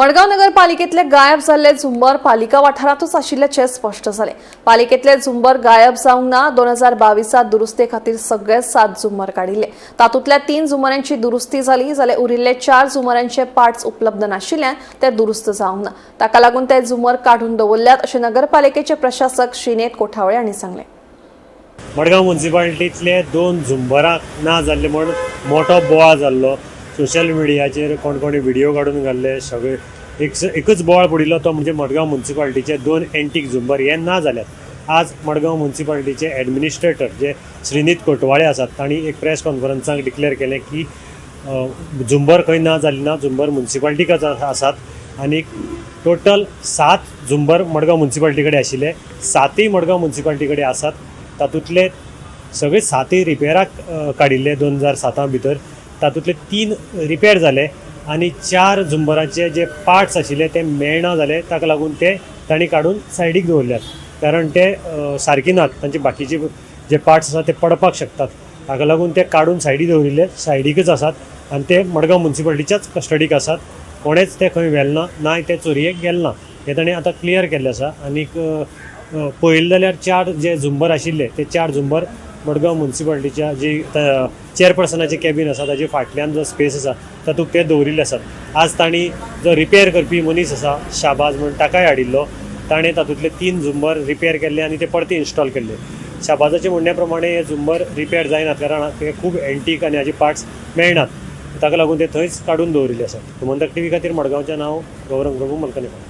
मडगांव नगरपालिकेतले गायब जाल्ले झुंबर पालिका वाठारांतूच आशिल्ल्याचें स्पश्ट जालें. पालिकेतले झुंबर गायब जावंक ना. 2022 दुरुस्ते खातीर सगळे 7 झुंबर काडिल्ले. तातूंतल्या 3 झुंबरांची दुरुस्ती जाली, जाल्यार उरिल्ले 4 झुंबरांचे पार्ट्स उपलब्ध नाशिल्ल्यान ते दुरुस्त जावंक ना. ताका लागून ते झुंबर काडून दवरल्यात अशें नगरपालिकेचे प्रशासक श्रीनेत कोठावळे हांणी सांगलें. मडगांव मुन्सिपालिटींतले 2 झुंबरां ना जाल्ले म्हूण मोठो बोवाळ जाल्लो. सोशल मिडियाचेर कोण कोणी व्हिडिओ काडून घाल्ले. सगळे एकच बोवाळ पडिल्लो तो म्हणजे मडगांव मुन्सिपालिटीचे 2 एंटीक झुंबर हे ना जाल्यात. आज मडगांव मुन्सिपालिटीचे एडमिनिस्ट्रेटर जे श्रीनीत कोटवाळे आसात, तांणी एक प्रेस कॉन्फरन्साक डिक्लेअर केलें की झुंबर खंय ना जाली ना, झुंबर मुन्सिपालिटीकच आसात आनी टोटल 7 झुंबर मडगांव मुन्सिपालिटी कडेन आशिल्ले, 7य मडगांव मुन्सिपालिटी कडेन आसात. तातूंतले सगळे 7य रिपेराक काडिल्ले 2007 भितर. तातूंतले 3 रिपेर जाले आनी 4 झुंबराचे जे पार्ट्स आशिल्ले ते मेळना जाले. ताका लागून ते तांणी काडून सायडीक दवरल्यात, कारण ते सारके नात. तांचे बाकीचे जे पार्ट्स आसात ते पडपाक शकतात. ताका लागून ते काडून सायडीक दवरिल्ले, सायडीकच आसात आनी ते मडगांव मुन्सिपालिटीच्याच कस्टडीक आसात. कोणेच ते खंय व्हेल ना, ना ते चोरयेक गेले ना, हें ताणें आतां क्लियर केल्लें आसा. आनीक पळयलें जाल्यार 4 जे झुंबर आशिल्ले ते 4 झुंबर मडगांव मुन्सिपालिटीच्या जी चेअरपर्सनाचें कॅबीन आसा ताजे फाटल्यान जो स्पेस आसा तातूंत ते दवरिल्ले आसात. आज तांणी जो रिपेर करपी मनीस आसा शाबाज म्हूण, ताकाय हाडिल्लो. ताणें तातूंतले 3 झुंबर रिपेर केल्ले आनी ते परते इन्स्टॉल केल्ले. शाबाजाच्या म्हणण्या प्रमाणे हे झुंबर रिपेर जायनात, कारण ते खूब एंटीक आनी हाजे पार्ट्स मेळनात. ताका लागून ते थंयच काडून दवरिल्ले आसात. गोमंतक टीव्ही खातीर मडगांवचें नांव गौरंग प्रभू मलकनेकर.